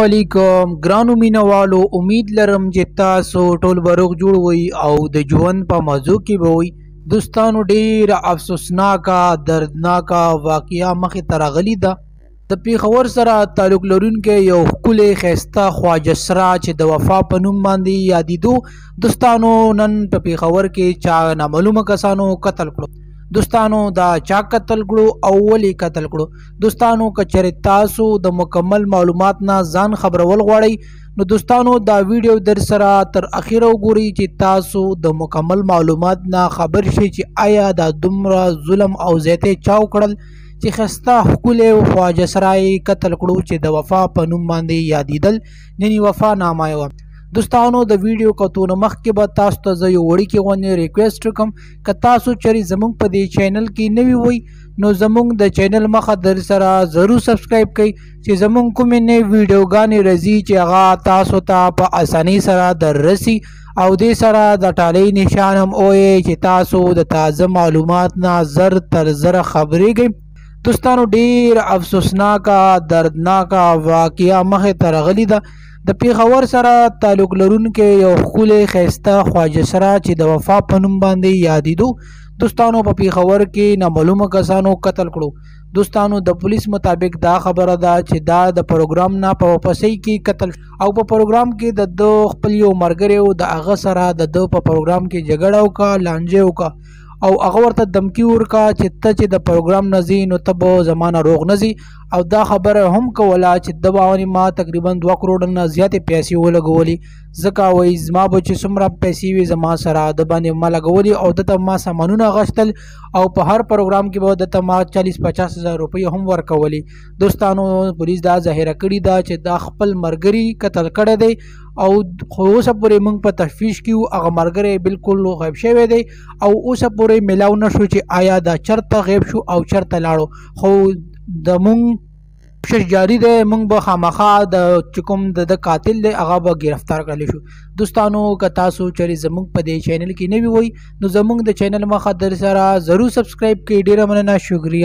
علیکم ګرانو مینوالو، امید لرم چې تاسو ټول به روغ جوړ وئ او د ژوند په موضوع کې به وئ. دوستانو، ډېره افسوسناکه دردناکه واقعه مخې ته راغلې ده. د پېښور سره تعلق لرونکی یو ښکلی ښایسته خواجه سرا چې د وفا په نوم باندې یادېدو، دوستانو نن په پېښور کې چا نامعلومه کسانو قتل کړو. دوستانو، دا چا قتل کړو او ولې قتل کړو؟ دوستانو، که چېرې تاسو د مکمل معلومات نه ځان خبرول غواړئ نو دوستانو دا ویډیو در سره تر اخیره وګورئ چې تاسو د مکمل معلومات نه خبر شئ چې آیا دا دومره ظلم او زیاتی چا وکړل چې ښایسته ښکلی خواجه سرا یې قتل کړو چې د وفا په نوم باندې یادېدل، یعنې وفا نامه یې وه. دوستانو، د ویډیو کتو نه مخکې به تاسو ته زه یو وړوکی غوندې ریکویسټ وکړم، که تاسو چېرې زموږ په دې چینل کې نوي وئ نو زموږ د چینل مخه در سره ضرور سبسکرایب کړئ چې زموږ کومې نوې ویډیوګانې راځي چې هغه تاسو ته په اسانۍ سره در رسي، او دې سره د ټالۍ نشان هم ووایئ چې تاسو د تازه معلومات نه زر تر زره خبرېږئ. دوستانو، ډېر افسوسناکه دردناکه واقعه مخې ته راغلې ده. د پېښور سره تعلق لرونکی یو ښکلی ښایسته خواجه سرا چې د وفا په نوم باندې یادېدو، دوستانو په پېښور کې نامعلومه کسانو قتل کړو. دوستانو، د پولیس مطابق دا خبره ده چې دا د پروګرام نه په واپسۍ کې قتل او په پروګرام کې د ده خپل یو ملګری و، د هغه سره د ده په پروګرام کې جګړه وکړه، لانجه وکړه او هغه ورته دمکي ورکړه چې ته چې د پروګرام نه ځې نو ته به زما نه روغ نه ځې، او دا خبره هم کوله چې ده باندې ما تقریبا 2 کروړه نه زیاتې پیسې ولګولې، ځکه وایي زما به چې څومره پیسې وي زما سره ده باندې ما لګولې او ده ته ما سامانونه غوښتل او په هر پروګرام کې به ده ته ما 40-50 هزار روپۍ هم ورکولې. دوستانو، پولیس دا ظاهره کړې ده چې دا خپل ملګري قتل کړی دی او خو اوسه پورې موږ په تشویش کې یو، هغه ملګری بالکل غیب شوی دی او اوسه پورې میلاو نه شو چې آیا دا چرته غیب شو او چرته لاړو. خو د موږ کوشش جاری دی، موږ به خامخا د چې کوم د ده قاتل دی هغه به ګرفتار کړلی شو. دوستانو، که تاسو چېرې زموږ په دې چینل کې نوي وئ نو زموږ د چینل مخه در سره ضرور سبسکرایب کړئ. ډېره مننه، شکریه.